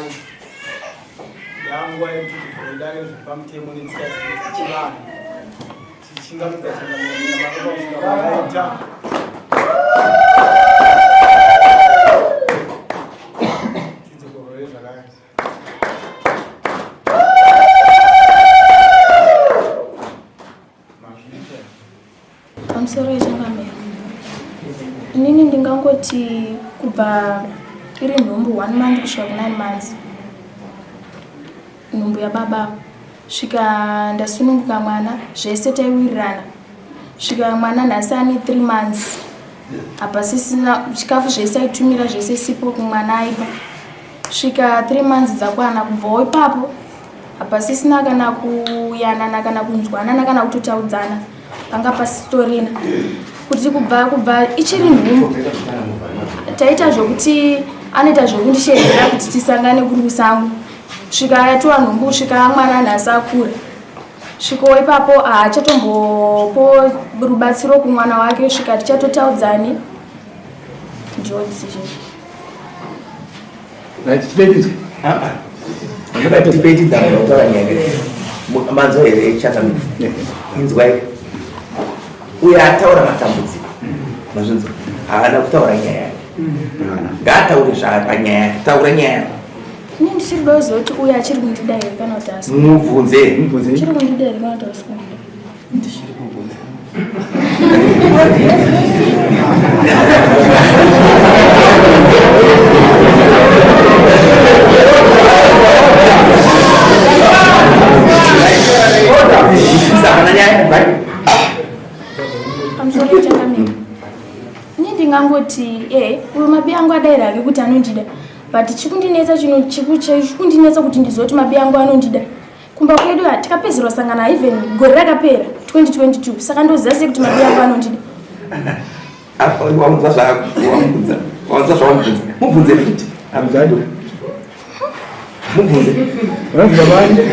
Mai yanguva yekuti tivhure dare zviri pamutemo netsika dzedu dzechivanhu tichingamidza changamiraita. Tidzokorore zvakare. Pamusoro yechangamire, inini ndingangoti kubva iri nhumbu one month kusvika kunine months nhumbu yababa svika ndasununguka mwana zvese taiwirirana svika mwana nhasi ane three months hapasisina chikafu zvese aitumira zvese sipo kumwana aipa svika three months dzakwana kubvawo ipapo hapasisina kana kuyanana kana kunzwanana kana kutotaudzana panga pasitorina kuti kubva kubva ichiri nhumbu taita zvekuti anoita zvekundisheedzera kuti tisangane kuri kusango svika yatova nhumbu svika mwana nhasi akura svikowo ipapo haachatombopo rubatsiro kumwana wake svika tichatotaudzani ndiyo decision. Manzwa here chakamira? Inzwai. Uyo ataura matambudziko. Mazvinzwa? Haana kutaura nyaya yake. Ngaataure zvaari panyaya yake. Taura nyaya yako. Ini ndichiri kuda kuziva kuti uyo achiri kundida here kana kuti haasi. Mubvunze. Achiri kundida here kana kuti haasi kundida. Ndichiri kukuda. Pamusoro changamire. Ini ndingangoti eh uyo mabi angu adaira hake kuti anondida but chikundinetsa chino chikundinetsa kuti ndizoti mabi angu anondida Kumba kwedu tikapedzerwa sangana even gore rakapera 2022 saka ndoziva sei kuti mabi angu anondida. Waunza zvawaunza. Waunza zvawaunza. Mubvunze futi. Amzado. Mubvunze. Mubvunze.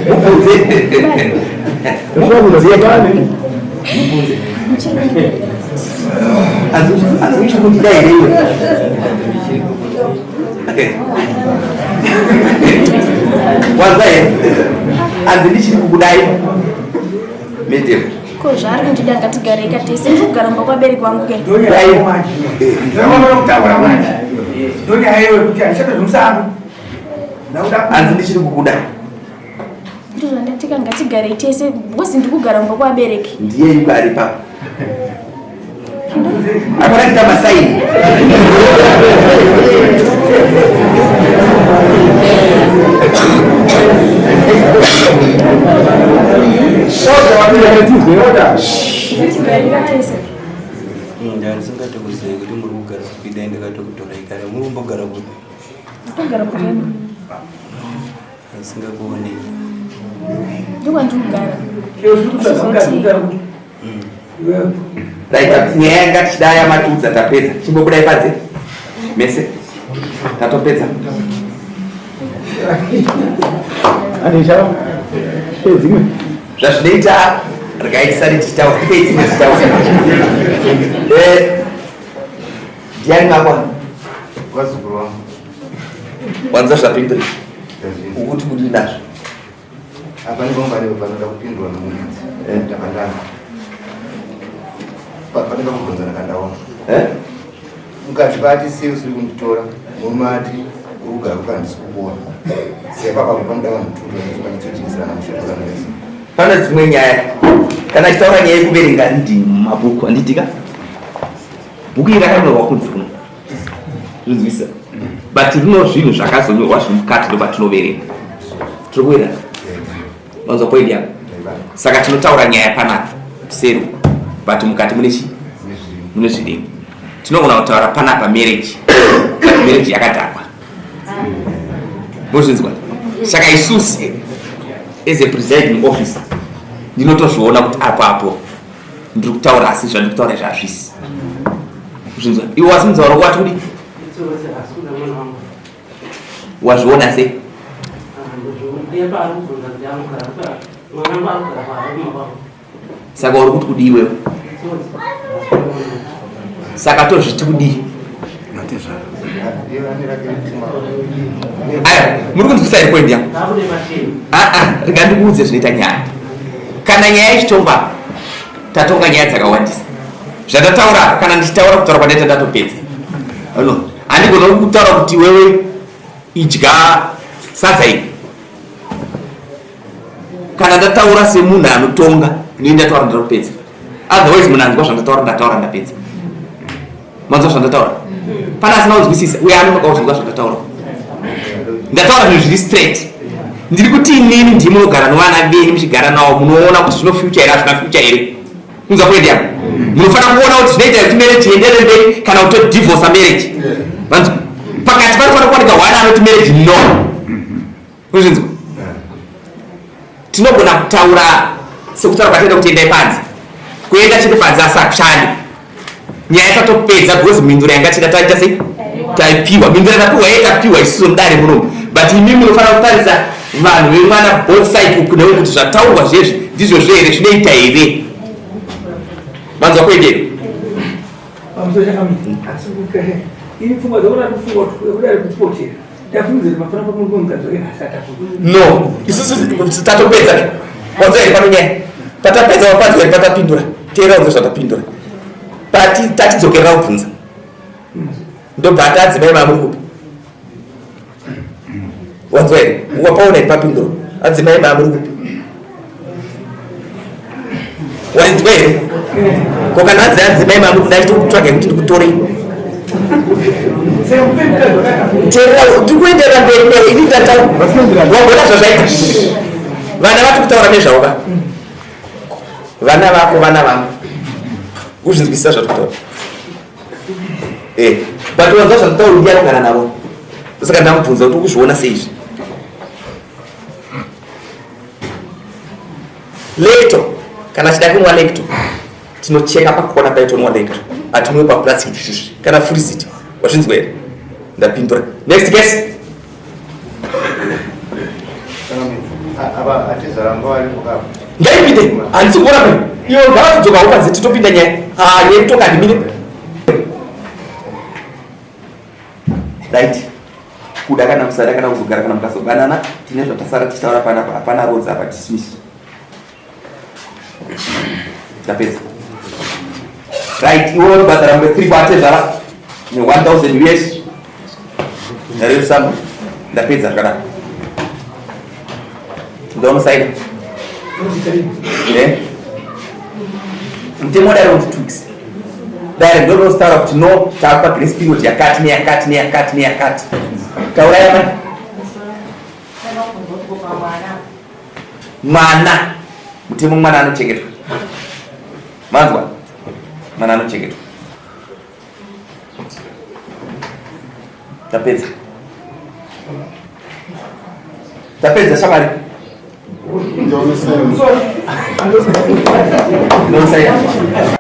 Mubvunze. Mubvunze. Anzi uchikundida here iwe? Wanza here? Anzi ndichiri kukudai. Madam. Ko zvaari kundida ngatigarei ka tese ndiri kugara mumba kwabereki vangu ke. Ndonyaya manje. Ndinoona kutaura manje. Ndonyaya iwe kuti handichada zvemusango. Anzi ndichiri kukuda. Ndizvo zvandatika ngatigarei tese because ndiri kugara mumba kwabereki. Ndiye yuko ari papa. Akaita masaini. Ndandisingatokuzivi kuti muri kugara kupi dai ndakatokutorai kare muri kumbogara kupi? Ndogara kupi? Asingakuonei. Ndokwandiri kugara. Right, nyaya yanga tichida yamatiudza tapedza. Chimbobudai panze. Mese. Tatopedza. Zvazvinoita regai tisare tichitaura. Tipei dzimwe tichitaura. Eh, ndiani makwa? Vazukuru vangu. Wanza zvapindura. Ukuti kudii nazvo? Apa ndipo pane panoda kupindurwa nomuridzi. Eh. Ndakandana. Pane pakubvunzana kandaona. Eh? Mukadzi paati sei usiri kunditora, murume ati uri kugara kupi handisi kukuona. Saka ipapo panoda vanhu two kuti vanyatsojekeserana mushe zvakanaka. Pane dzimwe nyaya kana achitaura nyaya yekuverenga reading mumabhuku handitika bhuku iri rakanyorwa kunze kuno zvinzwisa but rino zvinhu zvakazonyorwa zviri mukati ndopatinoverenga tiri kuwirirana manzwa point yako saka tinotaura nyaya panapa kuseri but mukati mune chii mune zvirimo tinogona kutaura panapa marriage but marriage yakadhakwa mozvinzwa saka isusu as a presiding officer ndinotozviona kuti apo apo ndiri kutaura asi zvandiri kutaura izvi hazvisi zvinzwa iwe wasimudza waroko wati kudi wazviona sei saka uri kuti kudii iwewe saka tozviti kudii Aya, muri kunzwisisa here point yangu? Aa, ah, rega ndikuudze zvinoita nyaya. Kana nyaya ichitongwa, tatonga nyaya dzakawandisa. Zvandataura, kana ndichitaura kutaura kwandaita ndatopedza. No, handigona kutaura kuti wewe idya sadza iri. Kana ndataura semunhu anotonga, ndini ndataura ndatopedza. Otherwise munhu anzwa zvandataura, ndataura ndapedza. Manzwa zvandataura? Pane asina kunzwisisa uye anonoka kuzvinzwa zvandataura. Ndataura zvinhu zviri straight. Ndiri kuti inini ndimi munogara nevana venyu muchigara navo munoona kuti zvino future here hazvina future here. Kunzwa kuendi yako. Munofanira kuona kuti zvinoita kuti marriage ienderere mberi kana kutodivorce marriage. Manzwa? Pakati panofanira kuwanika one anoti marriage no. Kuzvinzwa? Tinogona kutaura sekutaura kwatinoita kuti endai panze. Kuenda chete panze asi hakushandi. Nyaya tatopedza because mhinduro yanga tichida taita sei? Taipiwa. Mhinduro yatapiwa yeye tapiwa isusu mudare munomu. But imi munofanira kutarisa vanhu vemwana both side uku neuku kuti zvataurwa zvezvi ndizvo zve here zvinoita here? Manzwa kuendera? Pamusoro chakamira. Asi ini pfungwa dzakona kufunga kuti kudari kupotera. No, isusu tatopedza. Wanzwa here pano nyaya? Patapedza wapanzwa here patapindura? Teera unzwe zvatapindura. Pati tatidzokerera kubvunza. Ndobva ati adzimai mamuri kupi? Wanzwa here? Wapaona here papinduro? Adzimai mamuri kupi? Wainzwa here? Ko kana anzi adzimai mamuri ndachitokutsvaga kuti ndikutorei. Terera, tiri kuenderera mberi mberi ini ndataura. Wagona zvazvaita. Vana vati kutaura nezvavo ka. Vana vako vana vangu. Uzvinzwisisa zvatiri kutaura. Eh, but wanzwa zvanditaura ndiye anogara navo. Saka ndamubvunza kuti ukuzviona sei izvi? Lecto kana chida kunwa lecto tinocheka pakona paitonwa lecto hatinwe paplastic izvizvi kana furisiti wazvinzwa here ndapindura next case ngaipinde handisi kuona pe iyo ngavakudzoka upanze titopinda nyaya ah, nyaya kutoka handimire Right. Kuda kana kusada kana kuzogara kana mukazodanana tine zvatasara tichitaura panapa hapana roads apa dismiss. Tapedza. Right, iwe uri bhadhara mbe 3 kwatezvara ne 1000 US. Ndarevusana. Ndapedza zvakadaro. Ndonosaina. Eh? Mutemo wadare unoti 2 weeks. Dare ndorinotaura kuti no takupa grace period yakati neyakati neyakati neyakati. Taurai amai. Mwana mutemo mwana anochengetwa. Manzwa? Mwana anochengetwa. Tapedza. Tapedza shamwari. Ndonosaina.